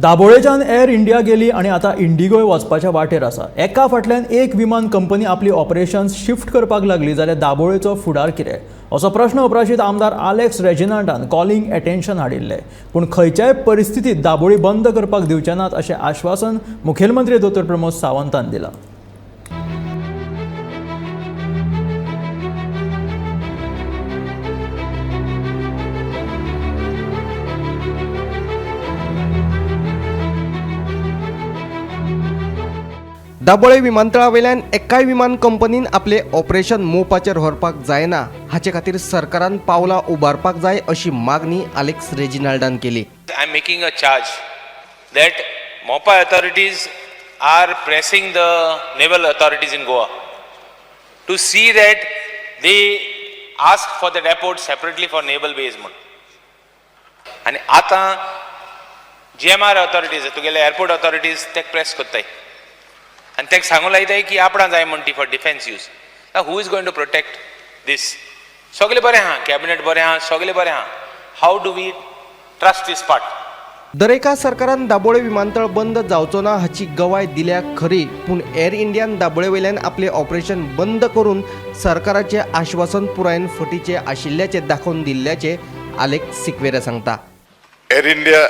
दाबोळेच्यान air India गेली आनी आतां इंडिगोय वचपाच्या वाटेर आसा. एका फाटल्यान एक विमान कंपनी आपली ऑपरेशन्स शिफ्ट करपाक लागली जाल्यार दाबोळेचो फुडार कितें, असो प्रश्न उप्राशीत आमदार आलेक्स रेजिनाल्डान कॉलिंग एटेन्शन हाडिल्लें. पूण खंयच्याय परिस्थितीत दाबोळी बंद करपाक दिवचे नात अशें आश्वासन मुखेलमंत्री दोतोर प्रमोद सावंतान दिलां. दाबोळे विमानतळावेल्यान एकाय विमान कंपनीन आपले ऑपरेशन मोपाचेर व्हरपाक जायना हाचे खातीर सरकारान पावलां उबारपाक जाय अशी मागणी आलेक्स रेजिनाल्डान केली. I am making a charge that Mopa authorities are pressing the naval authorities in Goa to see that they ask for that airport separately for naval base म्हूण. आनी आतां जीएमआर ऑथॉरिटीज तुगेले एअरपोर्ट ऑथॉरिटीज ते press कोत्ताय आनी ताका सांगूंक लायताय की आपणां जाय म्हण ती for defence use. Who is going to protect this? सगलें बरें आहा, कॅबिनेट बरें आहा, सगलें बरें आहा. How do we trust this part? दरेका सरकारान दाबोळे विमानतळ बंद जावचो ना हाची गवाय दिल्या खरी, पूण एअर इंडियान दाबोळे वयल्यान आपले ऑपरेशन बंद करून सरकाराचें आश्वासन पुरायेन फटीचें आशिल्ल्याचें दाखोवन दिल्ल्याचें आलेक्स सिक्वेरा सांगता. Air India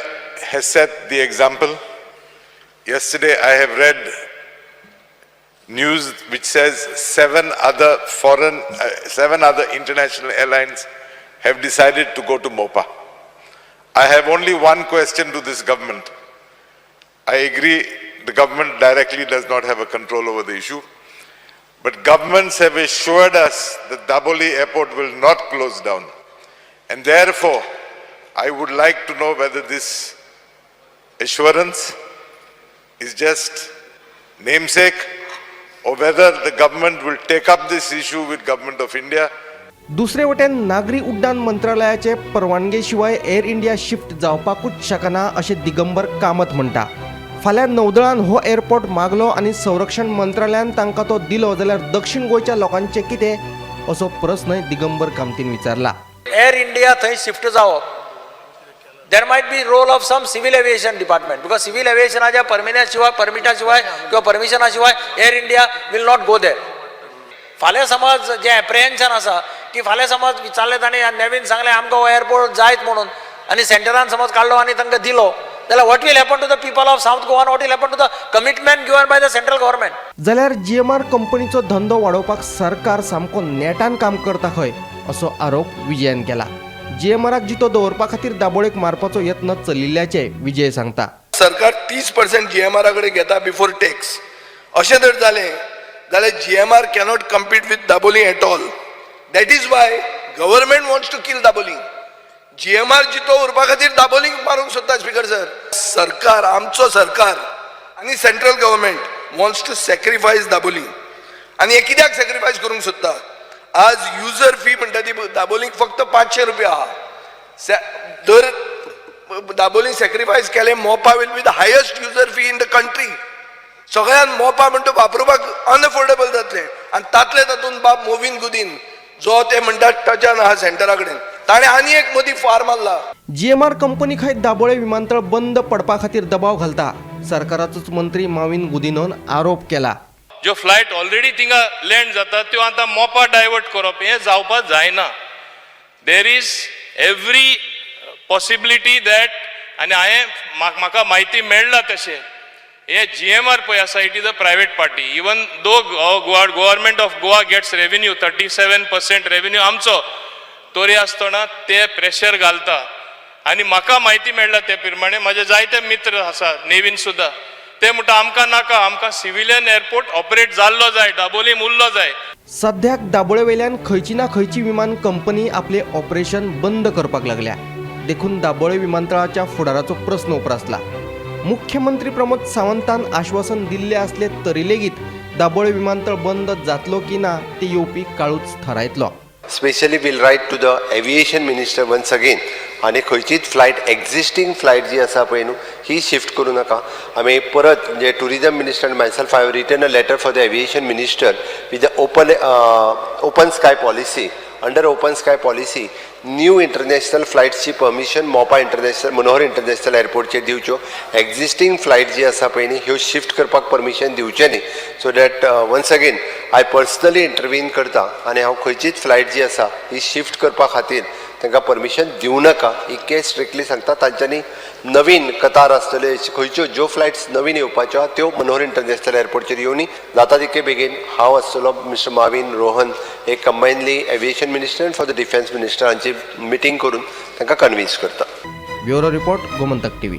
has set the example. Yesterday I have read news which says seven other international airlines have decided to go to Mopa. I have only one question to this government. I agree the government directly does not have a control over the issue, but governments have assured us that Daboli Airport will not close down. And therefore, I would like to know whether this assurance is just namesake or whether the government will take up this issue with Government of India. दुसरे वटेन नागरी उड्डाण मंत्रालयाचे परवानगे शिवाय air India shift जावपाकूच शकना अशें दिगंबर कामत म्हणटा. फाल्यां नौदळान हो एअरपोर्ट मागलो आनी संरक्षण मंत्रालयान तांकां तो दिलो जाल्यार दक्षिण गोंयच्या लोकांचें कितें, असो प्रस्नय दिगंबर कामतीन विचारला. एअर इंडिया थंय शिफ्ट जावप, there might be role of some civil aviation department, because civil एव्हिएशनाच्या परमिना शिवाय, परमिटा शिवाय किंवा परमिशना शिवाय Air India will not go there. फाल्यां समज जें एप्रिहेन्शन आसा की फाल्यां समज विचारलें ताणें, नेवीन सांगलें आमकां हो एअरपोर्ट जायत म्हणून, आनी सेंटरान समज काडलो आनी तांकां दिलो जाल्यार what will happen to the people of South Goa? What will happen to the commitment given by the central government? जाल्यार जीएमआर कंपनीचो धंदो वाडोवपाक सरकार सामको नेटान काम करता खंय, असो आरोप विजयान केला. जीएमआराक जितो दवरपा खातीर दाबोळेक मारपाचो यत्न चलिल्ल्याचें विजय सांगता. सरकार 30% जीएमआरा कडेन घेता बिफोर टॅक्स. अशें जर जालें जाल्यार GMR cannot compete with Dabolim at all. That is why government wants to kill Dabolim. GMR जितो उरपा खातीर दाबोलीक मारूंक सोदता. स्पीकर सर, सरकार, आमचो सरकार आनी central government wants to sacrifice Dabolim. आनी हें कित्याक सॅक्रिफायस करूंक सोदता? आज युजर फी म्हणटा ती दाबोलीक फक्त 500 रुपया आहा. जर दाबोली सॅक्रिफायस केले, Mopa will be the highest user fee in the country. सगळ्यान मोपा म्हणटा वापरुपाक अनअफोर्डेबल जातलें. आनी तातले तातूंत बाब मोविन गुदीन जो ते म्हणटात टचान आहा सेंटरा कडेन, ताणें आनी एक मदीं फार मारला. जीएमआर कंपनी खंय दाबोळे विमानतळ बंद पडपा खातीर दबाव घालता, सरकाराचोच मंत्री माविन गुदिनोन आरोप केला. ज्यो फ्लायट ऑलरेडी थिंगा लँड जाता त्यो आतां मोपा डायवर्ट करप हें जावपाक जायना. There is every possibility that, आनी हांवें म्हाका म्हायती मेळ्ळा तशें, हे जीएमआर पळय आसा, it is a private party. Even though government of Goa gets revenue, 37% revenue आमचो, तरी आसतना ते प्रेशर घालता. आनी म्हाका म्हायती मेळ्ळा ते प्रमाणे, म्हाजे जायते मित्र आसा नेवीन सुद्दां, ते म्हणटा आमकां नाका, आमकां सिविलियन एअरपोर्ट ऑपरेट जाल्लो जाय, दाबोलीम उरलो जाय. सध्याक दाबोळे वयल्यान खंयची ना खंयची विमान कंपनी आपले ऑपरेशन बंद करपाक लागल्या, देखून दाबोळे विमानतळाच्या फुडाराचो प्रस्न उप्रासला. मुख्यमंत्री प्रमोद सावंतान आश्वासन दिल्ले असले तरी लेगीत दाबोळे विमानतळ बंद जातलो की ना ते येवपी काळूच थारायतलो. Specially we'll write to the aviation minister once again आनी खंयचीच फ्लायट, एक्झिस्टींग फ्लायट जी आसा पळय न्हू, ही शिफ्ट करूं नाका. आमी परत म्हणजे tourism minister and myself, I have written a letter for the aviation minister with the open sky policy. Under open sky policy new international फ्लायट्सची permission Mopa international, Manohar international एअरपोर्टचेर दिवच्यो. एक्झिस्टींग फ्लायट जी आसा पळय न्ही, ह्यो shift करपाक permission दिवचें न्ही, so that once again I personally intervene करता आनी हांव खंयचीच फ्लायट जी आसा ही शिफ्ट करपा खातीर तांकां परमिशन दिवं नाका, इतकें स्ट्रिक्टली सांगता. तांच्यांनी नवीन कतार आसतल्यो, खंयच्यो ज्यो फ्लायट्स नवीन येवपाच्यो आहा त्यो मनोहर इंटरनॅशनल एअरपोर्टचेर येवनी. जाता तितके बेगीन हांव आसतलो, मिस्टर माविन, रोहन, एक combinedly aviation minister and for the defence minister हांची मिटींग करून तांकां कन्विन्स करता. Bureau report, Gomantak TV.